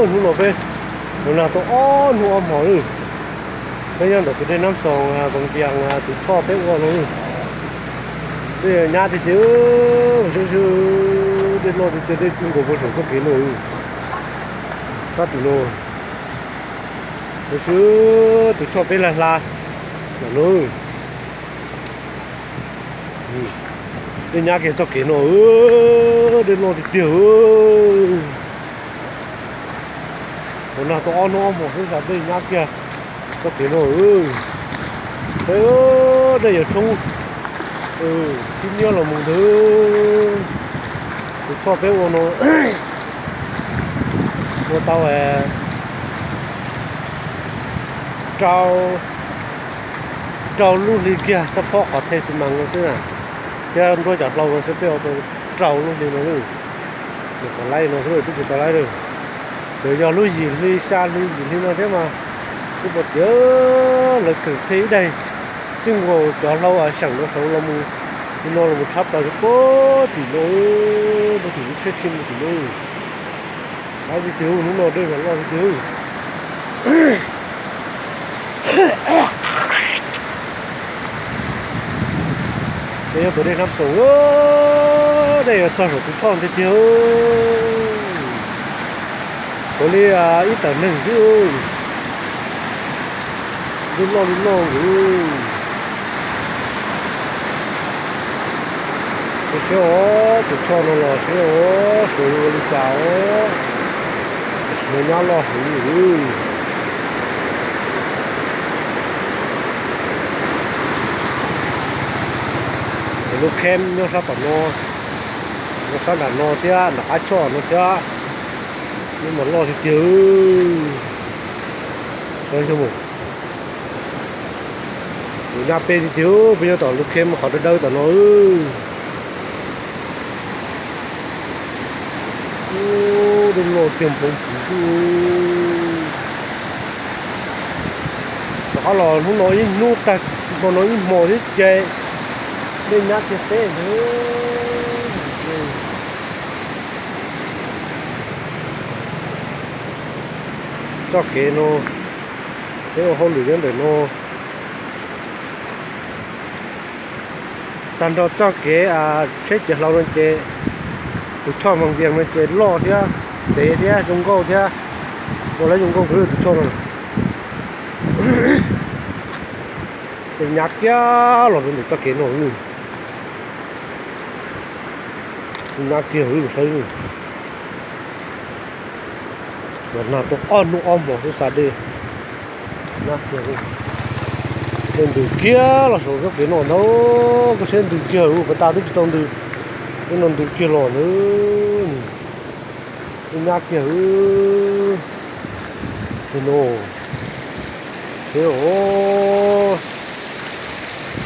Hnub no peb mus nag tau ob hnub ob hmo lawm. Peb nyob ntawm tus dej Nab Xoos Vaj Vias tus choj peb ua no lawm. Peb nyab tiag tiag, sib sib dej loj tiag tiag, dej txij nkaus puag saum txoj kev no. Sab tim no, sib tus choj peb lag hla no. Dej nyab kiag txoj kev no, dej loj tiag tiag. Mus nag tau ob hnub ob hmo xwb xav dej nyab kiag txoj kev no. Peb dej yuav tshoob, tib niab los mus ntawd. Tus choj peb ua no ua tau rau, rau lub hli kiag xab phob qhov the xi mas no xwb na, thiab nruab cov hlau no xwb peb ua tau rau lub hli no. Nws tau laib no xwb, twb tsis tau laib lawm. Ces yog lub yim hli xya hli yim hli no thiab mas twb pom tias lawv kawm phem ib daig, txij nkaus cov hlau seem rau saud los mus, li no los mus tshab plaws puag tim no, puag tim lub tsheb khij mus tim no. Laib tiag tiag, hnub no dej mas loj tiag tiag. Peb nyob tus dej Nab Xoos, dej yuav txog saum tus choj tiag tiag. Puav li ib tawm neeg xwb. Dej loj li loj nkaus. Seb seb os, tus choj no los seb os, suav yuav ua li cas os. Tab sis no nyab loj heev li. Lub kheb nyob sab tom no, nyob sab nram no thiab nram qab choj no thiab. Nyob mas loj tiag tiag. Tus nyab peb tiag tiag, peb nyob tom lub kheb qhov dawb dawb tom no. Dej loj tiag npoo pwv xwb. Rov qab los hnub no ib hnub tag, hmo no ib hmo thiab ces dej nyab kiag teb ntag. Txoj kev no, peb ua hauj lwm nyob ntawm no. Tag nrho txoj kev tsheb ciav hlau no ces tus choj Vaj Vias no ces loj thiab ntev thiab zoo nkauj thiab. Ua lawv zoo nkauj kawg tus choj no. Ces nyab kiag los rau ntawm txoj kev no. Nyab kiag saib. Los nag tau ob hnub ob hmo xwb xav dej nyab kiag. Dej ntws kiag los saum txoj kev no ntag, koj saib ntws kiag, pas tas twb tsis tau ntws, hnub no ntws kiag los ntag. Dej nyab kiag. Tus no, seb os,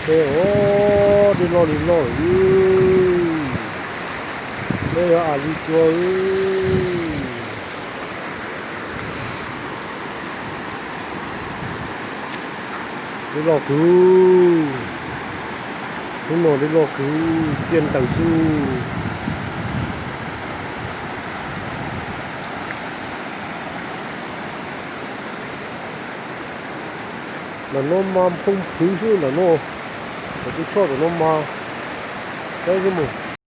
seb os, dej loj li loj. Peb yuav a li cua. Dej loj kawg. Hnub no dej loj kawg, ciaj ntaws xwb. Ntawm no mas npoo phwv xwb ntawm no. Tus choj ntawm no mas, saib xwb mus.